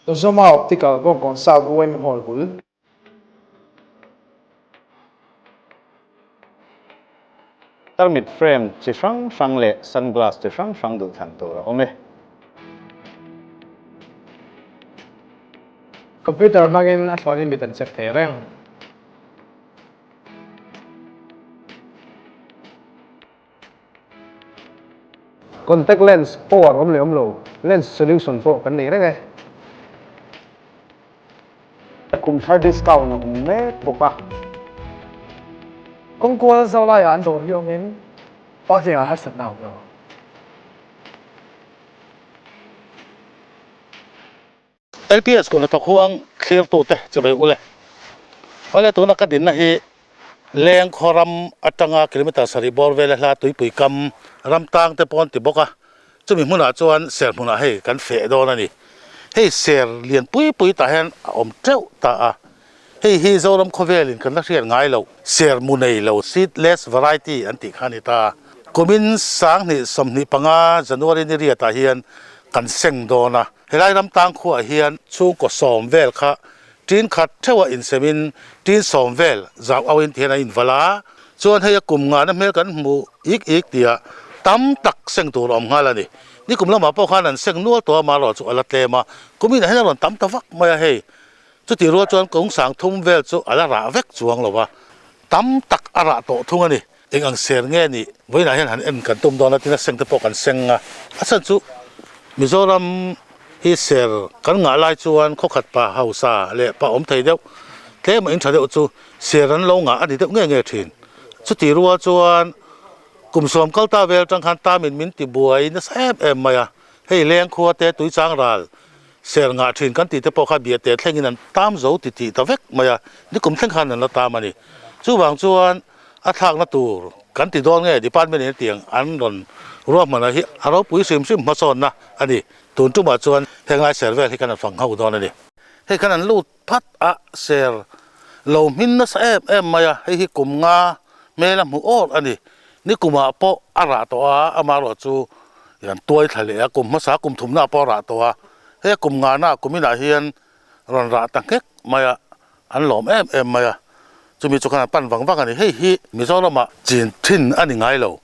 Dozoma Optical Bawngkawn South YM Hall bul. Tarmit frame chi hrang hrang leh sunglass chi hrang hrang duhthlan tur a awm e. Computer hmangin a thlawnin mit an check thei reng. Contact lens power awm leh awm lo, lens solution pawh kan nei reng e. Kum thar discount a awm mek bawk a. Kawngkual zau laiah an dawr hi awmin parking ah harsatna a awm lo. LPS kawhna thawk huang thlirtute chu ve ule. Awle tuna ka dinna hi Leng khaw ram atanga kilometre sarih bawr vela hla tuipui kam ram tang te pawh an ti bawk a, chumi hmunah chuan ser hmunah hei kan feh dawn a ni. Hei ser lian pui pui tah hian a awm teuh ta a, hei hi Zoram khawvelin kan la hriat ngai loh ser mu nei lo seedless variety an tih kha a ni ta. Kumin sanghnih 25 January ni riatah hian kan seng dawn a. Helai ram tang khuaah hian chhungkaw sawm vel kha tin khat theuha insemin tin sawm vel zau auin tihian an invalh a, chuan hei a kum ngahna hmel kan hmu ik ik tia tam tak seng tur a awm nghal a ni. Nikum lamah pawh khan an seng nual tawh a, marawh chu a la tlem a, kuminah hian a rawn tam ta vak mai a hei. Chutih rual chuan kawng sang thum vel chu a la rah vek chuang lo va, tam tak a rah tawh thung a ni. Eng ang ser nge nih? Vawiinah hian han en kan tum dawn a, tin a seng te pawh kan seng a. A chhan chu Mizoram hi ser kan ngah lai chuan khawkhat pa hausa leh pa awm thei deuh tlem a in tha deuh chu ser an lo ngah a ni deuh nge nge thin. Chuti rual chuan kum sawm kal ta vel atang khan tamin min ti buai nasa em em mai a, hei leng khua te tui chang ral ser ngah thin kan tih te pawh kha bia te thlengin an tam zo ti tih ta vek mai a, nikum thleng khan an la tam a ni. Chuvang chuan A thlakna tur kan ti dawn nge department in tiang an rawn ruahmanna hi a ropui hrim hrim hmasawnna a ni. Tun tumah chuan henglai ser vel hi kan han fang ho dawn a ni. Hei kan han lut phat a, ser lo hmin nasa em em mai a, hei hi kum nga hmel a hmuh awr a ni. Nikumah pawh a rah tawh a, amaherawh chu an tuai thla leh a, kum hmasa kum thumnaah pawh a rah tawh a, hei a kum ngana kuminah hian rawn rah ta nghek mai a, an lawm em em mai a, chumi chu khan an pan vang vang a ni. Hei hi Mizoramah chin thin a ni ngai lo,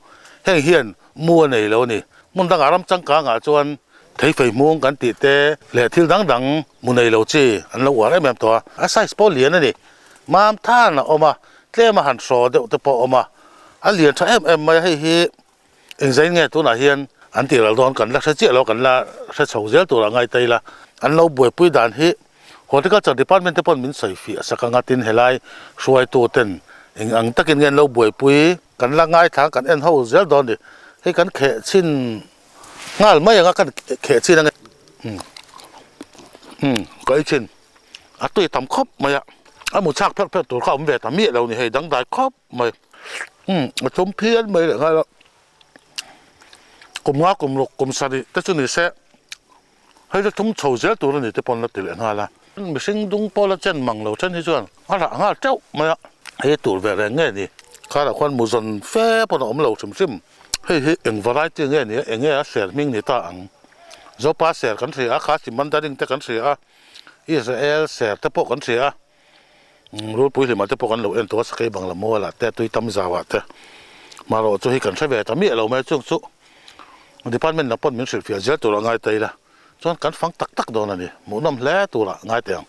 heng hian mu a nei lo a ni. Hmun dangah ram changkangah chuan theifei hmung kan tih te leh thil dang dang mu nei lo chi an lo uar em em tawh a, a size pawh lian a ni. Mam than a awm a, tlem a han hraw deuh te pawh a awm a, a lian tha em em mai a, hei hi Engzain nge tunah hian an tih ral dawn kan la hre chiah lo, kan la hre chho zel turah ngai ta ila, an lo buaipui dan hi Horticulture Department te pawn min sawi fiah sak anga tin helai hruaitu ten eng ang takin nge an lo buaipui kan la ngaithla kan en ho zel dawn ni. Hei kan kheh chhin nghal mai anga kan kheh chhin ange umm umm ka ei chhin a tui tam khawp mai a, a mu chhak pherh pherh tur kha a awm ve ta miah lo ni hei dangdai khawp mai. Umm a thum phian mai leh nghal a, kum nga kum ruk kum sarih te chu ni se hei chu thum chho zel tur a ni te pawn la ti leh nghal a, mihring dung pawh la chen mang lo then hi chuan a rah nghal teuh mai a, hei tur ve reng nge ni kharah khuan muzawn fe pawn a awm lo hrim hrim, hei hi eng variety nge ni a eng nge a ser hming ni ta ang, Zopa ser kan hria a, Khasi Mandarin te kan hria a, Israel ser te pawh kan hria a. Rulpui hlimah te pawh kan lo en tawh a, sakei bangla mualah te, tui tam zauah te. Marawh chu hi kan hre ve ta miah lo mai chung chu department lam pawn min hrilhfiah zel turah ngai ta ila chuan kan fang tak tak dawn a ni, hmuhnawm hle turah ngai teh ang.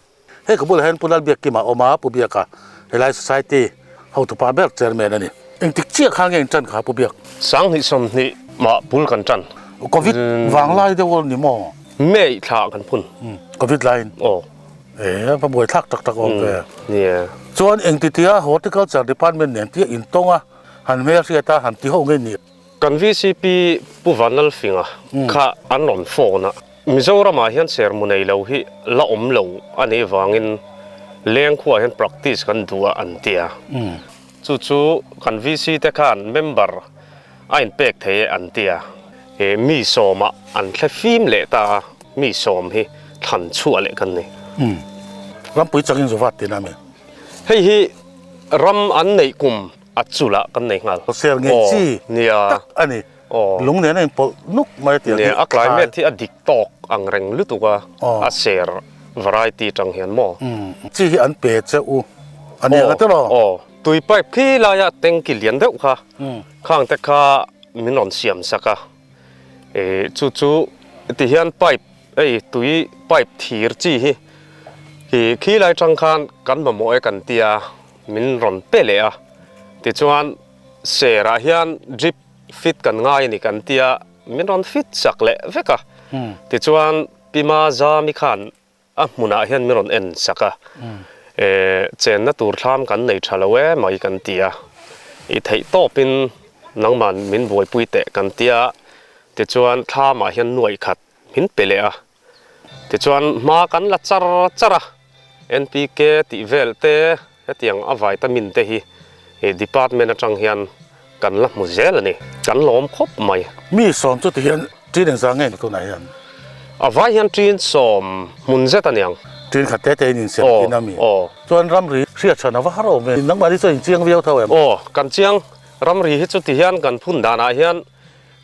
Hei ka bulah hian Pu Lalbiakkima a awm a, Pu Biaka helai society hotupa ber chairman a ni. Engtik chiah khan nge in tan kha Pu Biak? Sanghnih 20 mah bul kan tan. Covid vanglai deuh a ni maw? May thla kan phun. Covid laiin? Aw. E va buai thlak tak tak awm ve. Nia. Chuan engtitia Horticulture Department nen tia intawng a, han hmel hriat a, han ti ho ngei ni. Kan vcp Pu Vanlalfinga kha an rawn phone a, Mizoramah hian sermu nei lo hi la awm lo a nih vangin Lengkhuaah hian practice kan duh a an ti a. Chu chu kan VC te khan member a inpek thei e an ti a. He mi sawmah an thle fim leh ta a, mi sawm hi thlan chhuah leh kan ni. Umm. Rampui changin zuvat tihna a mi? Hei hi ram an neih kum a chulah kan nei nghal. Ser ngei chi tak a ni. Lung nen a inpawlh nuk mai a tih ang hi. Nia, a climate hi a dik tawk ang reng lutuk a, a ser variety tang hian maw? Chi hi an pe che u a nia te lo? Aw, tui pipe khi laia tanky lian deuh kha khang te kha min rawn siam sak a, chu chu ti hian pipe hei tui pipe thir chi hi khi lai tang khan kan mamawh e kan tia min rawn pe leh a, tichuan serah hian drip fit kan ngai a ni kan tia min rawn fit sak leh vek a, tichuan Pima Zami khan a hmunah hian min rawn en sak a, chenna tur thlam kan nei tha lo e mai kan ti a, i theih tawpin nangman min buaipui teh kan ti a, tichuan thlamah hian nuaih khat min pe leh a, tichuan hma kan la char char a, NPK tih vel te hetiang a vitamin te hi department atang hian kan la hmu zel a ni, kan lawm khawp mai. Mi sawm chu tihian ṭin engzah nge ni tunah hian? A vai hian ṭin sawm hmun zet a niang. Ṭin khat te te in insiam thin a mi? Aw. Chuan ramri hriat chhan a va har awm ve, nangmah hi chuan in chiang viau tho em? Aw, kan chiang. Ramri hi chu tihian kan phun danah hian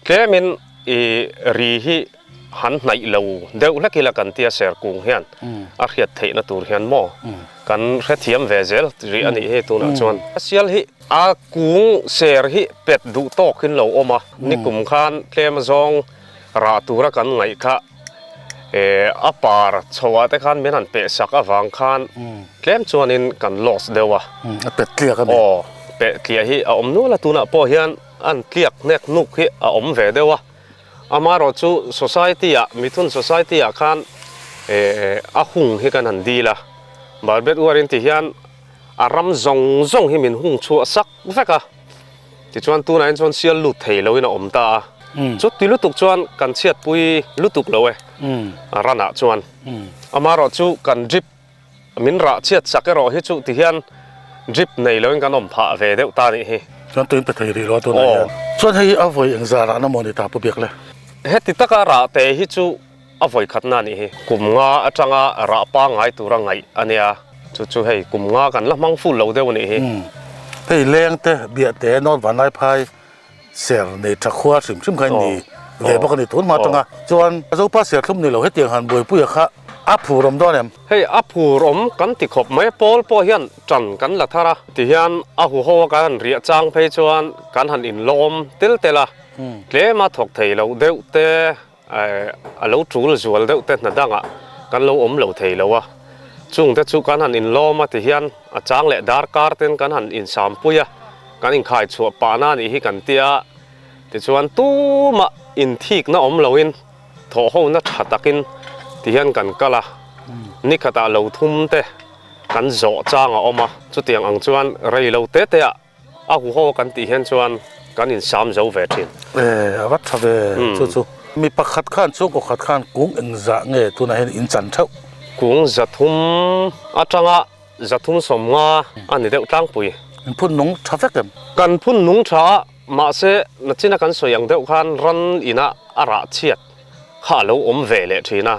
Tlemin i ri hi han hnaih lo deuh hlek ila kan tia ser kung hian a hriat theihna tur hian maw kan hrethiam ve zel rih a nih hi tunah chuan. Sial hi a kung ser hi pet duh tawkin lo awm a, nikum khan tlem zawng rah tura kan ngaih kha a par chhoah te khan min han peh sak avang khan tlem chuanin kan loss deuh a. A pet tliak a ni. Aw, peh tliah hi a awm nual a tunah pawh hian. An tliak hnek nuk hi a awm ve deuh a, amaherawh chu society ah, Mithun society ah khan a hung hi kan han dil a, Barbet uar in ti hian a ram zawng zawng hi min hung chhuah sak vek a, tichuan tunah hian chuan sial lut thei lo in a awm ta a, chuti lutuk chuan kan chhiatpui lutuk lo e a ranah chuan, amaherawh chu kan drip Min rah chhiat sak erawh hi chu tihian drip nei loin kan awm phah ve deuh ta nih hi. Chuan tuin pe thei rih lo a tunah hian. Chuan hei hi a vawi engzah rahna maw ni ta Pu Biak le? Heti taka rah te hi chu a vawi khatna nih hi. Kum nga atanga rah pangngai tura ngaih a nia. Chu chu hei kum nga kan la hmang full lo deuh nih hi. Hei leng te, biah te, North Vanlaiphai Ser nei tha khua hrim hrim kha ni ve bawk a ni tun hma atanga chuan Zopa serthlum ni lo hetiang han buaipuia kha a phur awm dawn em? Hei a phur awm kan ti khawp mai pawl pawh hian tan kan la thar a tihian a huho a kan han riah chang phei chuan kan han inlawm tel tel a tlema thawk thei loh deuh te a lo tul zual deuh te hna dangah kan lo awm lo thei lo a chungte chu kan han inlawm a tihian a chang leh darkar ten kan han insampui a. Kan inkhai chhuah pahna a nih hi kan tia, tichuan tumah inthikna awm loin thawhhona tha takin tihian kan kal a, nikhatah lo thum te kan zawh chang a awm a, chutiang ang chuan rei lo te te ah a huho kan tih hian chuan kan insam zo ve thin. E, a va tha ve chu chu. Mi pakhat khan chhungkaw khat khan kung engzah nge tunah hian in chan theuh? Kung 300 atanga 350 a ni deuh tlangpui. Kan phun nung tha vek em? Kan phun nung tha a, mahse nachina kan sawi ang deuh khan ran ina a rah chhiat kha a lo awm ve leh thin a.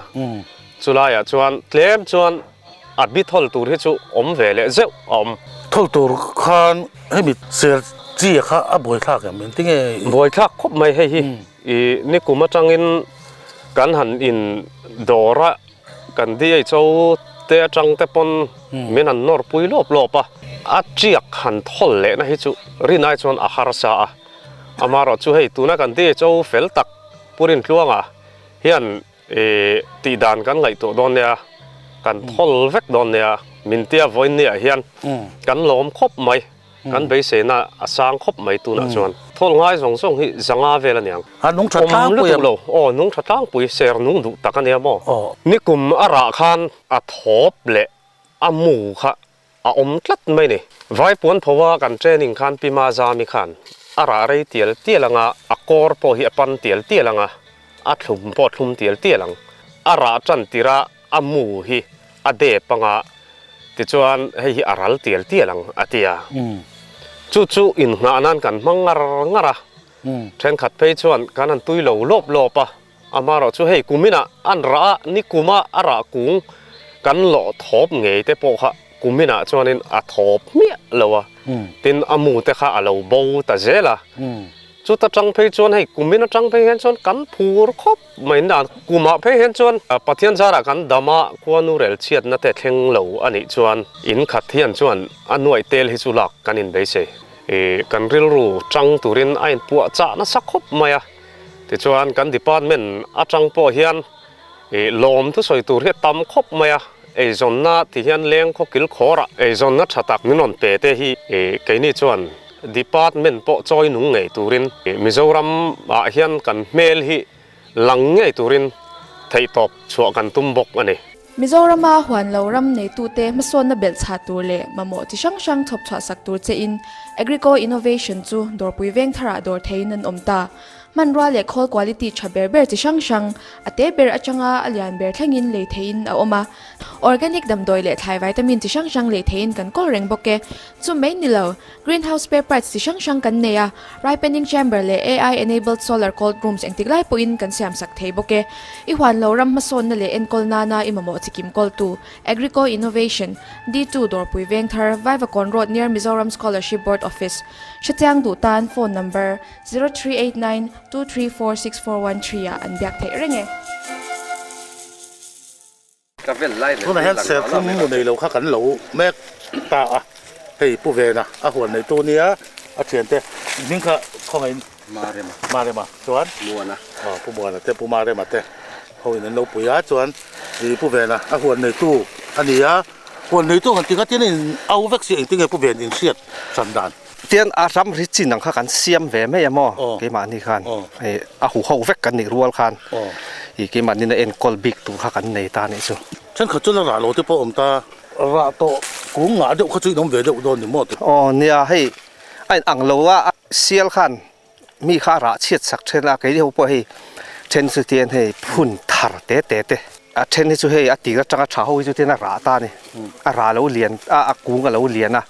Chulaiah chuan tlem chuan a bi thawl tur hi chu awm ve leh zeuh a awm. Thawl tur khan hemi ser chi kha a buaithlak em? Engtinge? Buaithlak khawp mai hei hi. I nikum atangin kan han in dawr a. Kan DHO te atang te pawn min han nawr pui lawp lawp a, a tiak han thawl lehna hi chu rinai chuan a harsa a, amaherawh chu hei tuna kan DHO fel tak Pu Rintluanga hian tih dan kan ngaihtuah dawn nia, kan thawl vek dawn nia min tia vawiinniah hian kan lawm khawp mai. Kan beiseina a sang khawp mai tunah chuan. Thawl ngai zawng zawng hi zanga vel a niang. A nung tha tlangpui em? Awm lutuk lo. Aw, nung tha tlangpui, ser nung duh tak a nia maw? Aw. Nikum a rah khan a thawp leh a mu kha a awm tlat mai ni. Vaipuan pho a kan training khan Pi Mazami khan a rah rei tial tial anga a kawr pawh hi a pan tial tial anga a thlum pawh a thlum tial tial ang. A rah tan tirh a a mu hi a dep anga tichuan hei hi a ral tial tial ang a ti a. Chu chu innghah nan kan hmang ngar ngar a, thenkhat phei chuan kan han tui lo lawp lawp a, amaherawh chu hei kuminah an rah a, ni kuma a rah kung kan lawh thawp ngei te pawh kha kuminah chuanin a thawp hmiah lo a, tin a mu te kha a lo bo ta zel a. Chuta tang phei chuan hei kumin atang phei hian chuan kan phur khawp mai dan kumah phei hian chuan Pathian zarah kan dam a, khuanu rel chhiatna te thleng lo a nih chuan in khat hian chuan a nuaih tel hi chu lak kan inbeisei. Kan rilru tang turin a inpuah chah nasa khawp mai a, tichuan kan department atang pawh hian lawm thusawi tur hi a tam khawp mai a, eizawnna ti hian leng khaw kil khawr ah eizawnna tha tak min rawn pe te hi keini chuan department pawh chawi nung ngei turin Mizoram ah hian kan hmel hi lang ngei turin theihtawp chhuah kan tum bawk a ni. Mizorama huan lo ram neitute hmasawnna belh chhah tur leh mamawh chi hrang hrang chhawp chhuah sak tur chein Agrico Innovation chu dawrpui veng tharah dawr theiin an awm ta. Hmanrua leh khawl quality tha ber ber chi hrang hrang, a te ber atanga a lian ber thlengin lei theiin a awm a. Organic damdawi leh thlai vitamin chi hrang hrang lei theiin kan kawl reng bawk e. Chu mai ni lo, Greenhouse spare parts chi hrang hrang kan nei a, ripening chamber leh AI enabled solar cold rooms engtik lai pawhin kan siam sak thei bawk e. I huan lo ram hmasawnna leh enkawl nana i mamawh chi kim kawltu, Agrico Innovation, D2 Dawrpui Vengthar, Vaivakawn Road near Mizoram Scholarship Board Office. Hrechiang duh tan phone number, 0389 234 6413 ah an biak theih reng e. Tunah hian serthlum mu nei lo kha kan lo mek ta a, hei Pu Vena a huan neitu nia a thiante hming kha khawngaihin Marema Marema chuan Muana aw Pu Muana te Pu Marema te hoin an lo pui a chuan ih Pu Vena a huan neitu a ni a, huan neitu han ti kha tin a in au vek si engtin nge Pu Ven inhriat hran dan. Tian a ram ri chin ang kha kan siam ve mai a maw keimahni khan a hu ho vek kan nih rual khan ih keimahni na enkawl bik tur kha kan nei ta nih chu. Thenkhat chu la rah lo te pawh awm ta. Rah tawh kung ngah deuh kha chu in awm ve deuh dawn ni maw? Aw nia hei a in ang lo a sial khan mi kha a rah chhiat sak then a keini ho pawh hei then chu tian hei phun thar te te te a then hi chu hei a tir atanga tha ho hi chu tian a rah ta a ni a rah lo lian a a kung a lo lian a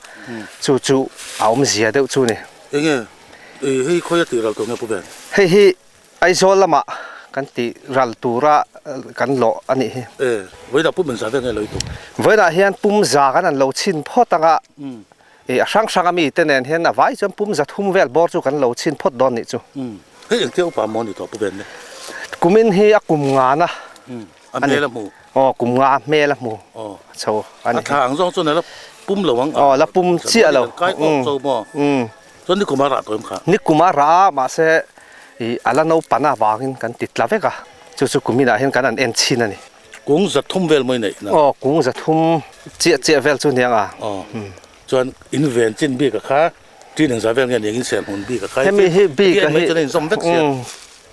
chu chu a awmzia deuh chu a ni. Enge hei khawi a tih ral tur nge Pu Ben? Hei hi Aizawl lamah kan tih ral tura kan lawh a nih hi. E, vawiinah pum engzah vel nge lo i tum? Vawiinah hian pum za kan an lo chhin phawt ang a, e a hrang hrang a mite nen hian a vai chuan pum za thum vel bawr chu kan lo chhin phawt dawn nih chu. Hei engtia upa maw ni tawh Pu Venne? Kumin hi a kum ngana a hmel a hmu. Aw kum nga a hmel a hmu chho a ni. A thla ang zawng chuan a la pum lo ang. Aw la pum chiah lo. Kai awk chho maw? Chuan nikum a rah tawh em kha? Nikum a rah a, mahse ih a la naupan avangin kan ti tla vek a, chu chu kuminah hian kan han en chhin a ni. Kung za thum vel mawi neih na? Aw, kung za thum chiah chiah vel chu aniang a. Aw, chuan in ven chin bik a kha, ṭin engzah vel nge aniang in ser hmun bik a kha? Hemi hi bik a hi,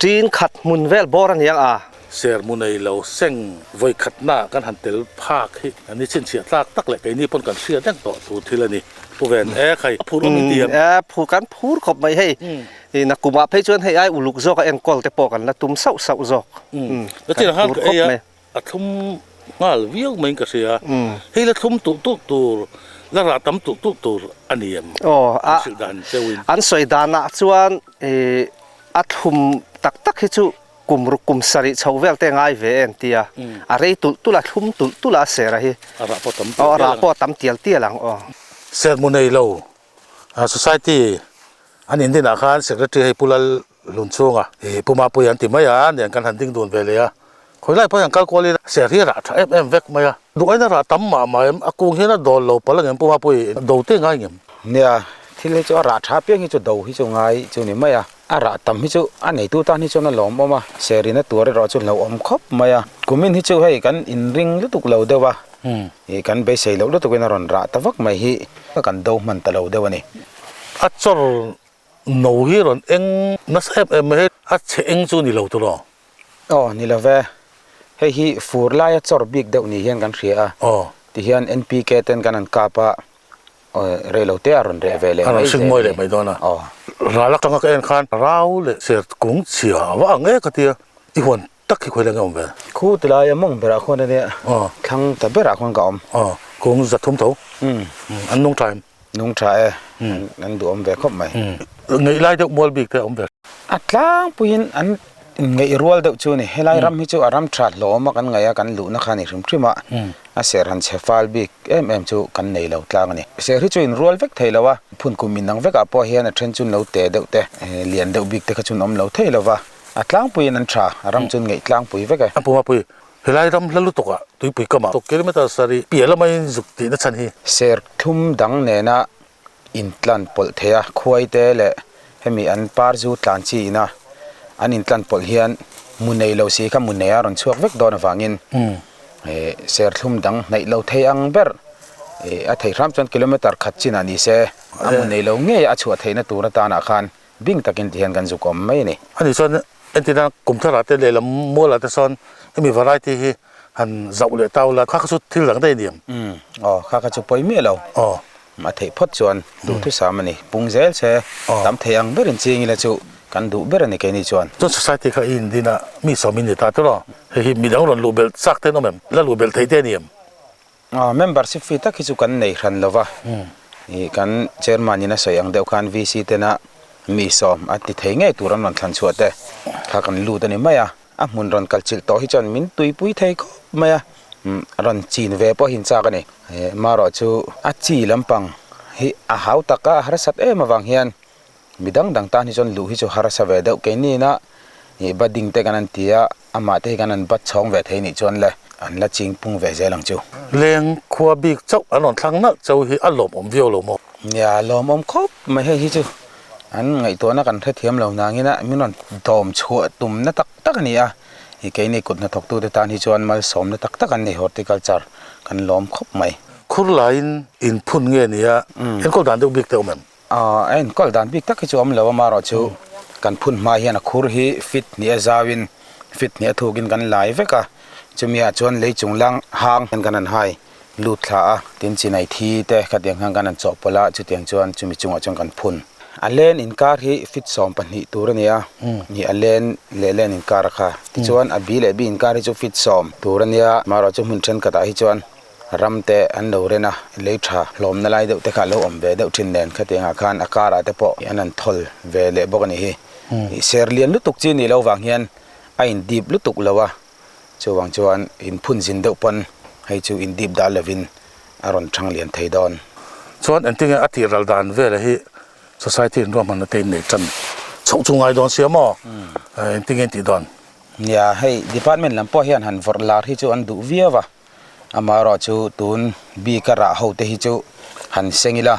ṭin khat hmun vel bawr aniang a. Ser mu nei lo seng vawi khatna kan han tel phak hi an ni chhinchhiah tlak tak leh keini pawn kan hriat reng tawh tur thil a ni. Pu Ven, E khai, a phur awm in ti em? E, phur kan phur khawp mai hei. Nakumah phei chuan hei ai uluk zawk a enkawl te pawh kan la tum sauh sauh zawk. Kan phur khawp mai. A thlum nghal viau maiin ka hria. Hei la thlum tulh tulh tur, la rah tam tulh tulh tur a ni em? Aw, An hrilh dan cheuhin. An sawi danah chuan a thlum tak tak hi chu Kum ruk kum sarih chho vel te ngai ve em tia a rei tulh tulh a thlum tulh tulh a a ser a hi. A rah pawh tam tial tial ang. Aw a rah pawh tam tial tial ang aw. Sermu nei lo society an indin ah khan secretary hei Pu Lal Hlun chhunga ih Pu Mapuia an ti mai a nen kan han ding dun ve leh a khawi lai pawh hian kal kual ila ser hi a rah tha em em vek mai a duh aina rah tam mah mah em a kung hian a dawl lo palh ang em Pu Mapuia do te ngai ngem. Nia thil hi chu a rah tha piang hi chu do hi chu ngai chu ni mai a. A rah tam hi chu a neitu tan hi chuan a lawmawm a, serin a tuar erawh chu hlauhawm khawp mai a. Kumin hi chu hei kan inring lutuk lo deuh a, ih kan beisei loh lutukin a rawn rah ta vak mai hi kan do hman ta lo deuh a ni. A chawr no hi rawn eng nasa em em mai hei, a chhe eng chu ni lo tur aw? Aw ni lo ve, hei hi fur laia chawr bik deuh ni hian kan hria a, tihian NPK ten kan han kap a, Rei lo te a rawn reh ve leh mai zel. A rawn hring mawi leh mai dawn a. Ral atanga ka en khan rau leh ser kung chhia a va ang e ka tia. I huan tak hi khawi leng e awm ve? Khu ti lai a mawng berah khuan a nia. Thlang ta berah khuan ka awm. Kung za thum tho. An nung tha em? Nung tha e. An duhawm ve khawp mai. Ngeih lai deuh mual bik te a awm ve. A tlangpuiin an inngeih rual deuh chu a ni. Helai ram hi chu a ram tha hlawm a kan ngaih a kan luhna kha a ni hrim hrim a. A ser han chhe fal bik em em chu kan nei lo tlang a ni. Ser hi chu in rual vek thei lo a, phun kum inang vekah pawh hian a then chun lo te deuh te, lian deuh bik te kha chun awm lo thei lo va, a tlangpuiin an tha, a ram chun ngeih tlangpui vek e. A pumapui, helai ram hla lutukah tuipui kamah kilometre sarih piah lama in zuk tihna chhan hi. Ser thlum dang nena intlan pawlh thei a, khuai te leh hemi an par zu tlan chi ina an intlan pawlh hian mu nei lo si kha mu nei a rawn chhuak vek dawn avangin serthlum dang hnaih lo thei ang ber a thei hram chuan kilometer khat chinah ni se a mu nei lo ngei a chhuah theihna tur atanah khan bing takin tihian kan zuk awm mai a ni. Ani chuan entirna kum tharah te lehlam mualah te sawn hemi variety hi han zauh leh tau la, kha kha chu thil dang daih a ni em? Umm, aw, kha kha chu pawi miah lo. Aw. A theih phawt chuan duhthusam a ni. Pung zel se tam thei ang berin ching ila chu kan duh ber a ni keini chuan. Chuan society kha i indin a, mi sawm in ni ta tawh lo. Hei hi midang rawn luh belh chak te an awm em? La luh belh theih te a ni em? Aw, membership fee tak hi chu kan nei hran lo va. Ih, kan chairman in a sawi ang deuh khan VC tena mi sawm a ti thei ngei tur an rawn thlan chhuah te kha kan lut a ni mai a. A hmun rawn kal chilh tawh hi chuan min tuipui thei khawp mai a, rawn chin ve pawh hi chak a ni. Marawh chu a chi lampang hi a hau tak a, a harsat em avang hian mi dang dang tan hi chuan luh hi chu harsa ve deuh. Keini ina budding te kan an ti a, amah te hi kan an bat chhawng ve thei nih chuan le an la ching pung ve zel ang chu. Leng khua bik chauh an rawn thlang nalh chauh hi a lawmawm viau lo maw? Nia, lawmawm khawp mai hei hi chu. An ngaihtuahna kan hrethiam lo nangin a min rawn dawm chhuah tumna tak tak a ni a, i keini kut hnathawktute tan hi chuan malsawmna tak tak an ni, horticulture kan lawm khawp mai. Khur laiin inphun nge ni a, enkawl dan deuh bik te awm em? Aw, a enkawl dan bik tak hi chu awm lo a, marawh chu kan phun hma hian a khur hi fit hnih a zauin fit hnih a thukin kan lai vek a, chumi ah chuan lei chung lang hang hian kan han hai. Lut thla a, tin chinai thi te khatiang khan kan han chawhpawlh a, chutiang chuan chumi chungah chuan kan phun. A len inkar hi fit 12 tur a ni a, ni a len leh len inkar a kha. Tichuan a bi leh bi inkar hi chu fit sawm tur a nia, marawh chu hmun thenkhatah hi chuan ram te an lo ren a, lei tha hlawmna lai deuh te kha a lo awm ve deuh thin nen khatiangah khan a karah te pawh an han thawl ve leh bawk a nih hi. Ser lian lutuk chi nih loh vang hian a indip lutuk lo a. Chuvang chuan in phun zin deuh pawn hei chu in dip dah lovin a rawn thang lian thei dawn. Chuan engtinge a tih ral dan vela hi society in ruahmanna te in nei tan chhoh chu ngai dawn sia maw? Engtinge in tih dawn? Nia, hei department lam pawh hian han vawrh lar hi chu an duh viau a, amaherawh chu tun bik a rah ho te hi chu han seng ila,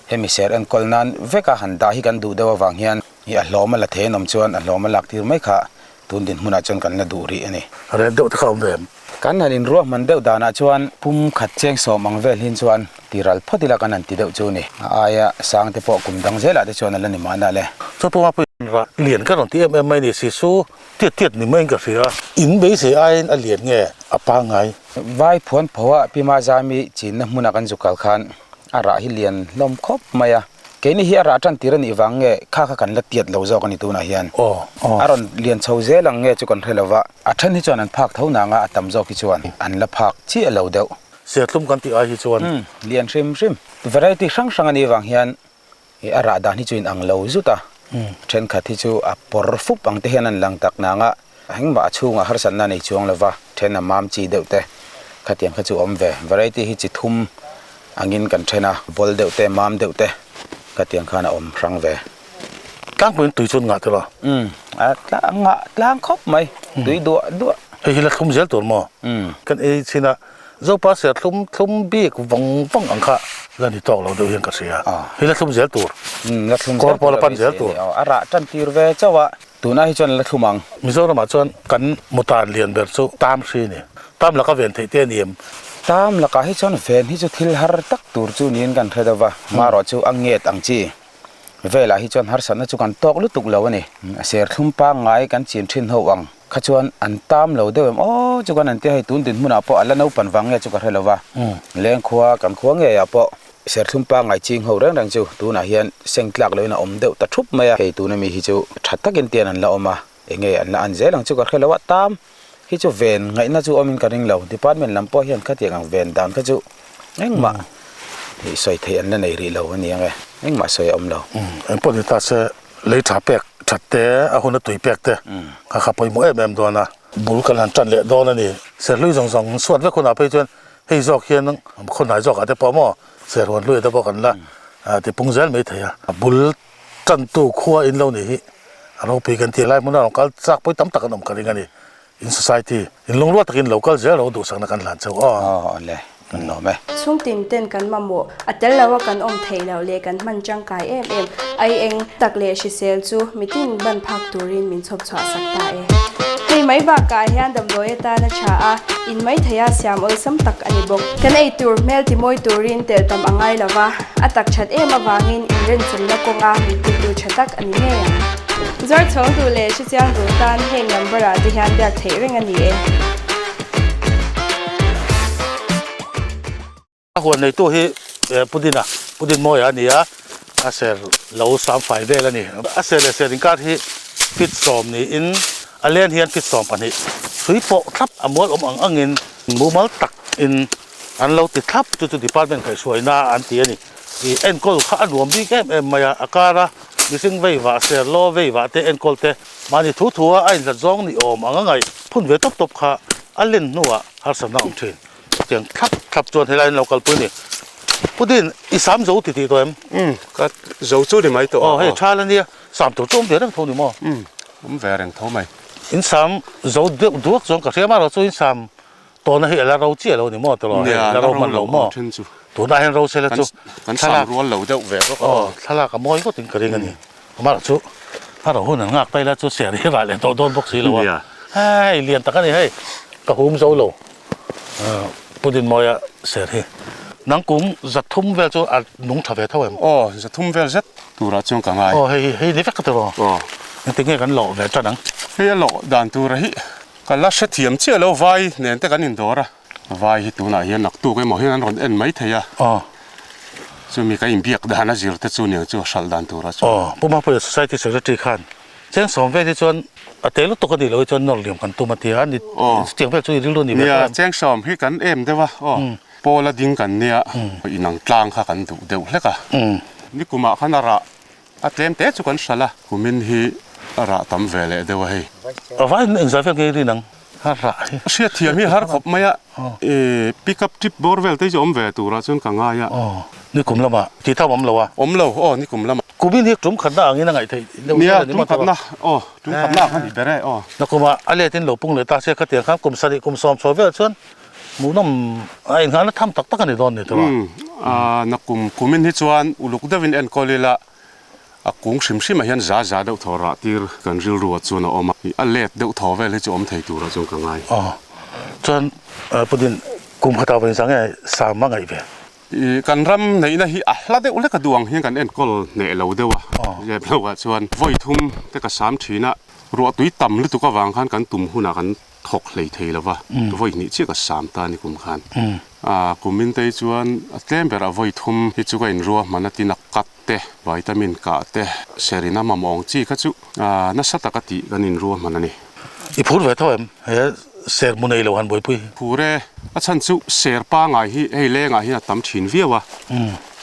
hemi ser enkawl nan veka han dah hi kan duh deuh avang hian hi a hlawm a la thei an awm chuan a hlawm a lak tir mai kha Tun dinhmunah chuan kan la duh rih a ni. Rel deuh te kha awm ve em? Kan han inruahman deuh danah chuan pum khat cheng sawm ang vel hin chuan ti ral phawt ila kan han ti deuh chu a ni. A aia sang te pawh kum dang zelah te chuan a la ni mahna le. Chuan pawh mapui rah lian ka rawn ti em em mai ni si su tiat tiat ni maiin ka hria. In beisei aiin a lian nge a pangngai? Vai phuan phoa Pima Zami chinna hmuna kan zu kal khan a rah hi lian hlawm khawp mai a. Keini hi a rah tan tir a nih vang nge kha kha kan la tiat lo zawk a ni tunah hian. A rawn lian chho zel ang nge chu kan hre lo va, a then hi chuan an phak tho nang a, a tam zawk hi chuan an la phak chiah lo deuh. Serthlum kan tih ai hi chuan. Umm, lian hrim hrim. Variety hrang hrang a nih vang hian a rah dan hi chu in ang lo zut a, thenkhat hi chu a pawr fup ang te hian an lang tak nang a, engmah a chhungah harsatna a nei chuang lo va, then a mam chi deuh te khatiang kha chu awm ve. Variety hi chi thum angin kan then a, bawl deuh te, mam deuh te khatiang khan a awm hrang ve. Tlangpuiin tui chuan ngah tawh a? Umm, a tlang ngah tlang khawp mai, tui duah duah. Hei hi la thlum zel tur maw? Umm. Kan ei chhin a, Zopa ser thlum thlum bik vawng vawng ang kha la ni tawk lo deuh hian ka hria. Hei la thlum zel tur. Umm, la thlum zel tur a beisei a ni. A rah tan tir ve chauh a. Tunah hi chuan la thlum ang. Mizoramah chuan kan mutan lian ber chu tam hri a ni. Tam laka ven theih te a ni em? Tam lakah hi chuan ven hi chu thil har tak tur chu niin kan hre deuh va, marawh chu a nget ang chi. Velah hi chuan harsatna chu kan tawk lutuk lo a ni. A serthlum pangngai kan chin thin ho ang kha chuan an tam lo deuh em aw chu kan an tia hei tun dinhmunah pawh a la naupan vang nge chu ka hre lo va. Lengkhua kan khua ngeiah pawh Serthlum pangngai ching ho reng reng chu tunah hian seng tlak loin a awm deuh ta thup mai a, hei tuna mi hi chu tha takin tian an la awm a, enge an la an zel ang chu ka hre lo a, tam hi chu ven ngaihna chu awmin ka ring lo, department lam pawh hian khatiang ang ven dan kha chu engmah hi sawi theih an la nei rih lo a ni ang e, engmah sawi a awm lo. Engpawh ni ta se lei tha pek that te a hun a tui pek te kha kha pawimawh em em dawn a, bul kan han tan leh dawn a ni, serhlui zawng zawng suat vek hunah phei chuan. Hei zawk hian khawnhnai zawkah te pawh maw serhuan hluia te pawh kan la tipung zel mai thei a. A bul tantu khua in lo nih hi a ropui kan ti a, lai hmuna rawn kal chak pawi tam tak an awm ka ring a ni. In society in lungrual takin lo kal zel ro duhsakna kan hlan chauh aw. Aw le, kan lawm e. Chhungtin ten kan mamawh, a tel lo a kan awm theih loh leh kan hman tangkai em em ai eng tak leh hrisel chu mitin ban phak turin min chhawp chhuah sak ta e. Hei mai bakah hian damdawi atan a tha a, in mai theia siam awlsam tak a ni bawk. Kan ei tur hmel timawi turin telh tam a ngai lo va, a tak that em avangin inrenchemna kawnga min puitu tha tak a ni ngei ang. Zuar chhawng duh leh hrechiang duh tan heng number ah te hian biak theih reng a ni e. A huan neitu hi Pudina, Pudin Mawia a ni a, a ser lo sam fai vel a ni. A ser leh ser inkar hi feet sawm niin a len hian feet 12 hrui pawh thlap a mual awm ang angin mumal tak in an lo ti thlap chu chu department kaihhruaina an ti a ni. Ih enkawl kha a nuam bik em em mai a, a kara mihring vei vah ser law vei vah te enkawl te mahni thu thu a a inhlat zawng ni awm ang a ngaih phun ve tawp tawp kha a len hnuah harsatna a awm thin. Tiang thlap thlap chuan helai an lo kalpui a ni. Pudin, i sam zo ti tih tawh em? Umm, ka zo chu ni mai tawh a. Aw, hei tha la nia, sam tur chu awm ve reng tho ni maw? Umm, awm ve reng tho mai. In sam zo deuh duak chuan ka hria marawh chu in sam tawhna hi a la ro chiah lo ni maw tawh hei la ro hman lo maw? Tunah hian ro sela chu kan sam rual lo deuh ve bawk a. Aw, thlalak a mawi ngawtin ka ring a ni. Amarawh chu a ro hun an nghak ta ila chu ser hi rah leh tawh dawn bawk si lo a. Hei lian tak a ni hei, ka hum zo lo. Pudin mawia ser hi nang kum 300 vel chu a nung tha ve tho em? Aw, 300 vel zet turah chuan ka ngai. Aw, hei hei ni vek ka ti rawh. Aw. Engtin nge kan lawh ve tan ang? Hei a lawh dan tura hi ka la hrethiam chiah lo, vai nen te kan indawr a. Vai hi tunah hian naktuk emaw hian an rawn en mai thei a. Aw. Chumi ka inbiak dan a zir te chu niang chu a hralh dan turah chuan. Aw, Pu Mapuia Society Secretary khan Cheng sawm vel hi chuan a te lutuk a nih loh hi chuan nawr liam kan tum a ti a, ni chutiang vel chu i rilru a ni ve Nia, cheng sawm hi kan em deuh a, aw, Paula ding kan nia, inang tlang kha kan duh deuh hlek a. Ni kumah khan a rah a tlem te chu kan hralh a, kumin hi a rah tam ve leh deuh a hei. A vaiin engzah vel nge i rin ang a rah hi? Hriatthiam hi har khawp mai a, pick up trip bawr vel te hi chu awm ve turah chuan ka ngai a. Aw, ni kum lamah tih tham awm lo a. Awm lo, aw, ni kum lamah. Kumin hi tum khatna angin a ngaih theih deuh zel a ni maw tawh a? Nia, tum khatna, aw, tum khatna ang a ni ber e, aw. Nakumah a letin lo pung leh ta se khatiang khan kum sarih kum sawm chho vel chuan hmuhnawm a inngahna tham tak tak a ni dawn ni tawh a. Umm, nakum kumin hi chuan uluk deuhin enkawl ila a kung hrim hrimah hian za za deuh thaw rah tir kan rilruah chuan a awm a, a let deuh thaw vel hi chu awm thei turah chuan ka ngai. Aw, chuan Pudin kum khatah vawiin sang nge sam a ngaih ve? I kan ram neihna hi a hla deuh hlek a duh ang hian kan enkawl hneh lo deuh a, zep lo ah chuan vawi thum te ka sam thin a, ruah tui tam lutuk avang khan kan tum hunah kan thawk hlei thei lo va, vawi hnih chiah ka sam ta a ni kum khan. A kumin te hi chuan a tlem berah vawi thum hi chu ka inrua hman a tin a cut te, vitamin kah te, serina mamawng chi kha chu nasa taka tih kan inrua hman a ni. I phur ve tho em? He ser mu nei lo han buaipui hi. Phur e, a chhan chu ser pangai hi hei lengah hian a tam thin viau a,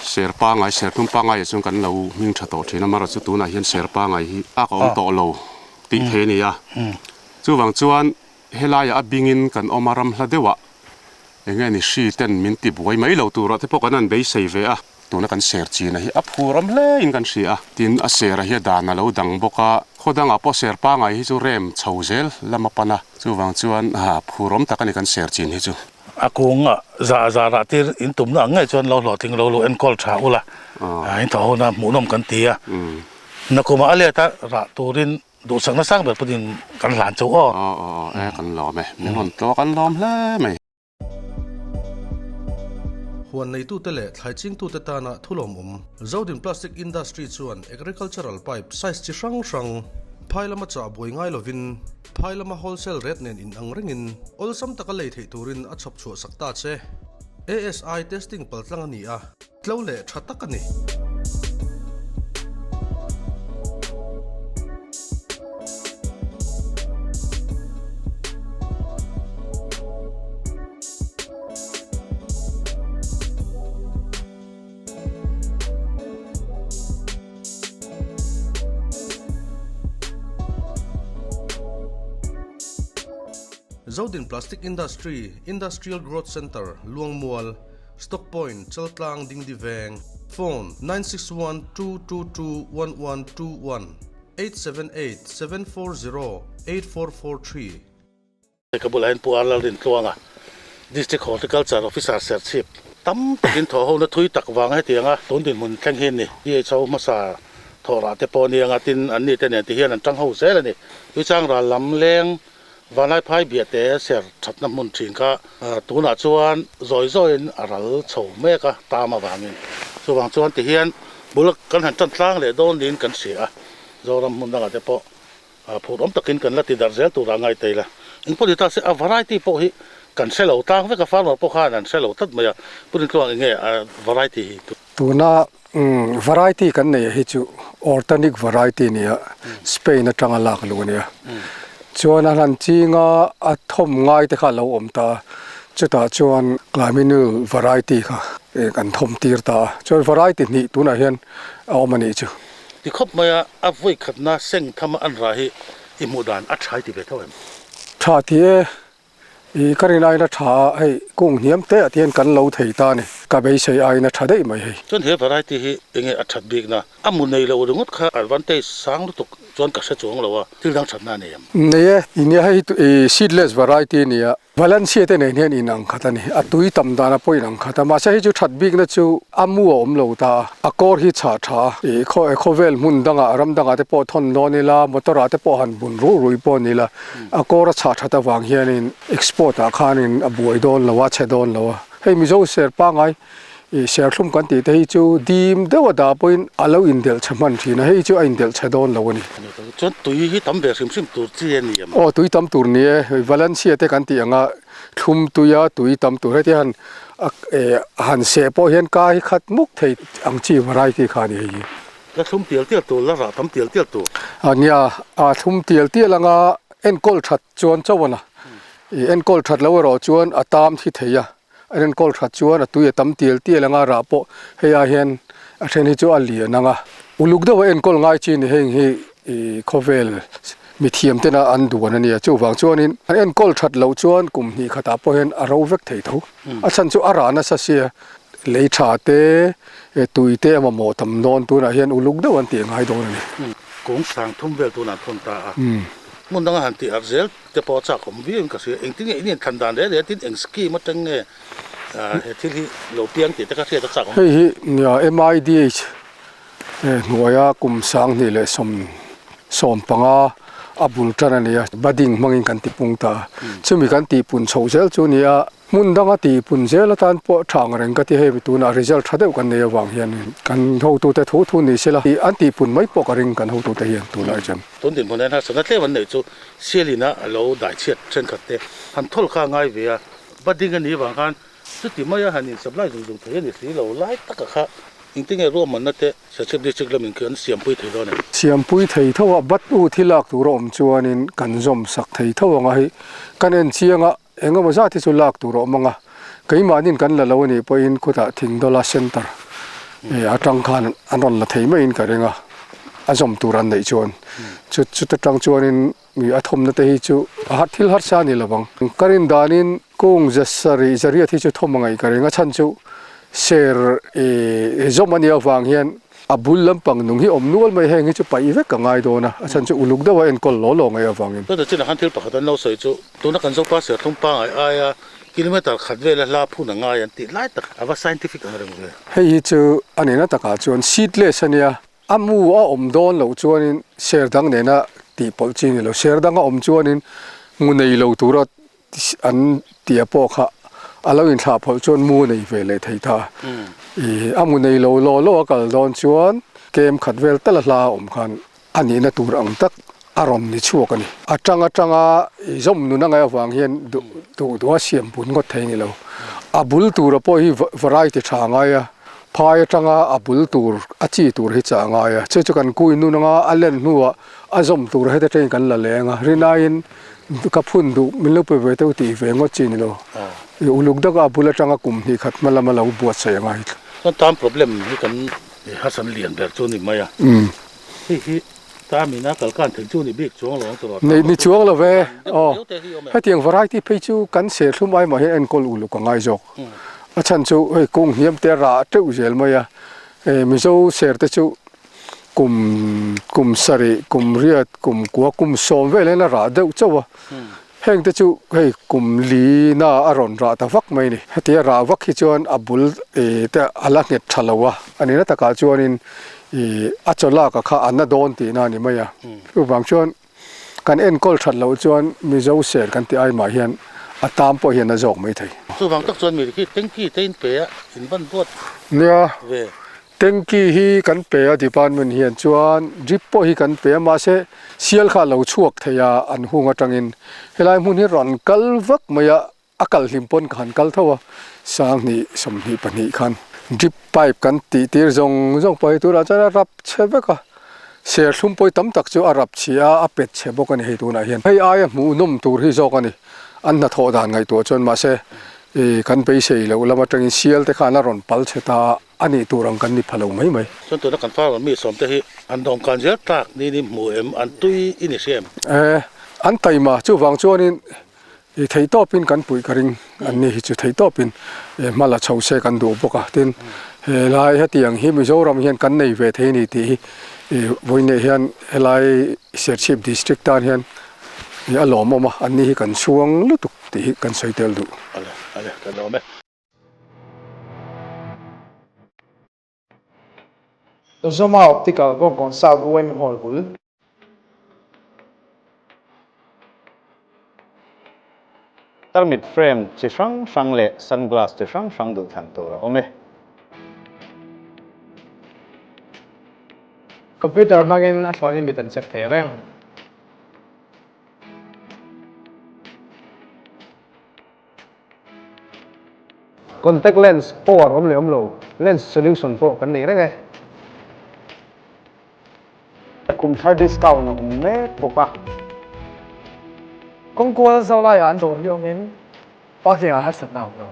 ser pangai, ser tum pangaiah chuan kan lo hming tha tawh thin a, amaherawhchu tunah hian ser pangai hi a ka awm tawh lo tih thei a ni a, chuvang chuan helaiah a bingin kan awm a ram hla deuhah eng nge ni hri ten min ti buai mai lo turah te pawh kan han beisei ve a. Tuna kan ser china hi a phuram hle in kan hria a, tin a sera hi a dan a lo dang bawk a, khaw dangah pawh ser pangai hi chu rem chho zel lam a pan a, chuvang chuan ha phurawm tak a ni kan ser chin hi chu. A kung a za za rah tir in tumna ang ngei chuan lo hlawhtling lo lo enkawl tha ula, in thaw hona hmuhnawm kan ti a, nakumah a let a rah turin duhsakna sang ber pawhin kan hlan chauh aw. Aw aw e kan lawm e, min rawn tlawh kan lawm hle mai. Huan neitute leh thlai chingtute tana thulawmawm Zodin Plastic Industry chuan agricultural pipe size chi hrang hrang phai lama chah buai ngai lovin phai lama wholesale rate nen inang rengin awlsam taka lei theih turin a chhawp chhuah sak ta che. ASI testing paltlang a ni a, tlo leh tha tak a ni. Zodin Plastic Industry, Industrial Growth Centre, Luangmual, Stock Point, Chaltlang, Dingdi Veng, Phone, 961 222 1121, 878 740 8443. Ka bulah hian Pu Arlal Rintluanga, District Horticulture Officer Serchhip tam takin thawh hona thui tak vang hetianga tun dinhmun thleng hi a ni. DHO hmasa thawhrah te pawh a ni anga tin an ni te nen ti hian an tang ho zel a ni. Tuichang ral lam leng Vanlaiphai biahte ser thatna hmun thin kha tunah chuan zawi zawiin a ral chho mek a tam avangin. Chuvang chuan ti hian bul kan han tan tlang leh dawn niin kan hria a, Zoram hmun dangah te pawh phur awm takin kan la ti darh zel turah ngai thei la. Engpawh ni ta se a variety pawh hi kan hre lo tlang vek a, farmer pawh khan an hre lo tlat mai a, Pu Rintluang eng nge a variety hi? Tuna variety kan neih hi chu organic variety nia Spain atanga lak luh a nia. Chuan a hlan chinga a thawm ngai te kha a lo awm ta a, chutah chuan Climinul variety kha kan thawm tir ta a. Chuan variety hnih tunah hian a awm a nih chu. Ti khawp mai a, a vawi khatna seng thama an rah hi i hmuh dan a tha i ti ve tho em? Tha ti e, I ka rin aiin a tha a, hei kung hniam te ah te hian kan lo thei ta a ni. Ka beisei aiin a tha daih mai hei. Chuan he variety hi enge a that bik na? A mu nei lo ringawt kha advantage sang lutuk chuan ka hre chuang lo a, thil dang thatna a nei em? Nei e, i nia hei hi seedless variety a ni a, Valencia te nen hian in ang khat a ni. A tui tam dan a pawh in ang khat a, mahse hei chu that bik na chu a mu a awm lo ta a, a kawr hi chhah tha a, i khawvel hmun dangah ram dangah te pawh thawn dawn ila, motor ah te pawh han bun ruh ruih pawh ni ila, A kawr a chhah that avang hianin export ah khanin a buai dawn lo a, chhe dawn lo a. Hei Mizo ser pangai ih serthlum kan tih te hi chu dim deuh a dah pawhin a lo indelh chhe hman thin a, hei chu a indelh chhe dawn lo a ni. Chuan tui hi tam ve hrim hrim tur chi a ni em? Aw tui tam tur ni e, hei Valencia te kan tih anga thlum tuia tui tam tur heti han han seh pawh hian ka hi khat muk thei ang chi variety kha a ni hei hi. La thlum tial tial tur, la rah tam tial tial tur. A nia, a thlum tial tial anga enkawl that chuan chauh a na. I enkawl that lo erawh chuan a tam thi thei a, a enkawl that chuan a tui a tam tial tial anga rah pawh hei ah hian a then hi chu a lian anga. Uluk deuh a enkawl ngai chi ni heng hi i khawvel mithiam tena an duan a nia. Chuvang chuanin an enkawl that loh chuan kum hnih khatah pawh hian a ro vek thei tho. A chhan chu a rah nasa sia. Lei tha te, tui te a mamawh tam dawn tunah hian uluk deuh an tih a ngai dawn a ni. Kawng sang thum vel tunah an thawn ta a, hmun danga han tih harh zel te pawh a chak awm viau in ka hria. Engtin nge in inthlan dan rel rel tin eng scheme atang nge he thil hi lo piang tih te kha hriat a chak awm. Hei hi MIDH hnuaia kum 2000 leh 15 a bul tan a ni a, budding hmangin kan tipung ta a, chumi kan tihpun chhoh zel chu a ni a. Hmun danga tihpun zel atan pawh tha ang reng ka ti hei tunah result tha deuh kan nei avang hian kan hotute thu thu ni sela an tihpun mai pawh ka ring kan hotute hian tunah chuan. Tun dinhmun hian harsatna tlem an neih chu Sialina a lo dai chhiat thenkhat te han thawl kha a ngai ve a, budding a nih avang khan chuti maia han in supply zung zung thei a ni si lo lai taka kha engtin nge ruahmanna te Serchhip District lamin khi an siampui thei dawn em? Siampui thei tho a, bat u thil lak tur a awm chuanin kan zawm sak thei tho ang a hei kan en chiang a, Eng emaw zat hi chu lak tur a awm ang a, keimahnin kan la lo a nih pawhin khutah Thingdawla Centre atang khan an rawn la thei maiin ka ring a, a zawm tur an neih chuan chu chuta tang chuanin mi a thawmna te hi chu a thil harsa a ni lo vang. Ka rin danin kung zasarih zariat hi chu thawm a ngaih ka ring a, chhan chu ser zawm a nih avang hian A bul lampang nung hi awm nual mai heng hi chu paih vek ka ngai dawn a, a chhan chu uluk deuh a enkawl law law ngaih avangin. Tuna chinah khan thil pakhat an lo sawi chu tuna kan Zopa Serthlum pangai aia kilometre khat vela hla phun a ngai an tih lai tak a va scientific ang reng ve. Hei hi chu a nihna takah chuan seedless a nia, a mu a awm dawn loh chuanin ser dang nena tih pawlh chi ni lo, ser dang a awm chuanin mu nei lo tura An tia pawh kha a lo inthlah phawlh chuan mu nei ve leh thei ta. I a mu nei lo law law a kal dawn chuan kem khat vel tal a hla a awm khan a nihna tur ang tak a rawn ni chhuak a ni. A tang atanga i zawm nun a ngaih avang hian duh duh duha siam pun ngawt thei ni lo. A bul tura pawh hi variety tha a ngai a, phai atanga a bul tur a chi tur hi chah a ngai a. Chu chu kan kui nun anga a len hnuah a zawm tur heta tangin kan la leng a, rinaiin Ka phun duh min lo pe ve teuh tih ve ngawt chi ni lo. I uluk deuh a bul atanga kum hnih khat hma lama lo buatsaih a ngai tlat. Chuan tan problem hi kan hasan lian ber chu ni mai a. Hei hi Tarmina kal khan thei chu ni bik chuang lo ang tawh. Nei ni chuang lo ve. Aw. Hetiang variety phei chu kan serthlum ai mah hian enkawl uluk a ngai zawk. A chhan chu hei kung hniam te a rah teuh zel mai a. Mizo ser te chu kum kum sarih, kum riat, kum kua, kum sawm vel hian a rah deuh chauh a. Heng te chu hei kum li na a rawn rah ta vak mai a ni. Hetia rah vak hi chuan a bul te a la nghet tha lo a, a nihna takah chuanin ih a chaw lak a kha a na dawn tihna a ni mai a. Chuvang chuan kan enkawl that loh chuan Mizo ser kan tih ai mah hian a tam pawh hian a zawk mai thei. Chuvang tak chuan mi khi tanky te in pe a, in van buat Nia. ve. Tanky hi kan pe a department hian chuan drip pawh hi kan pe a mahse sial kha a lo chhuak thei a an hung atangin helai hmun hi rawn kal vak mai a a kal hlim pawn ka han kal tho a sanghnih 22 khan drip pipe kan tih tir zawng zawng pawh hi tunah chuan a rap chhe vek a serthlum pawi tam tak chu a rap chhia a a pet chhe bawk a ni hei tunah hian hei aia hmuhnawm tur hi zawk a ni an hnathawh dan ngaihtuah chuan mahse ih kan beisei loh lam atangin sial te khan a rawn pal chhe ta a. A nih tur ang kan ni pha lo mai mai. Chuan tuna kan farmer mi sawmte hi an dawmkan zel tlak niin i hmu em? An tui i ni hria em? E, an taima chuvang chuanin i theihtawpin kan puih ka ring an ni hi chu theihtawpin hma la chho se kan duh bawk a. Tin, helai hetiang hi Mizoram hian kan nei ve thei a ni tih hi vawiineh hian helai Serchhip District tan hian a lawmawm a, an ni hi kan chhuang lutuk tih hi kan sawi tel duh. Ale, ale, kan lawm e. Zoma Optical Bawngkawn South UM Hall bul. Tarmit frame chi hrang hrang leh sunglass chi hrang hrang duhthlan tur a awm e. Computer hmangin a thlawnin mit an check thei reng. Contact lens power awm leh awm lo, lens solution pawh kan nei reng e. Kum thar discount a awm mek bawk a. Kawngkual zo laiah an dawr hi awmin parking ah harsatna a awm lo.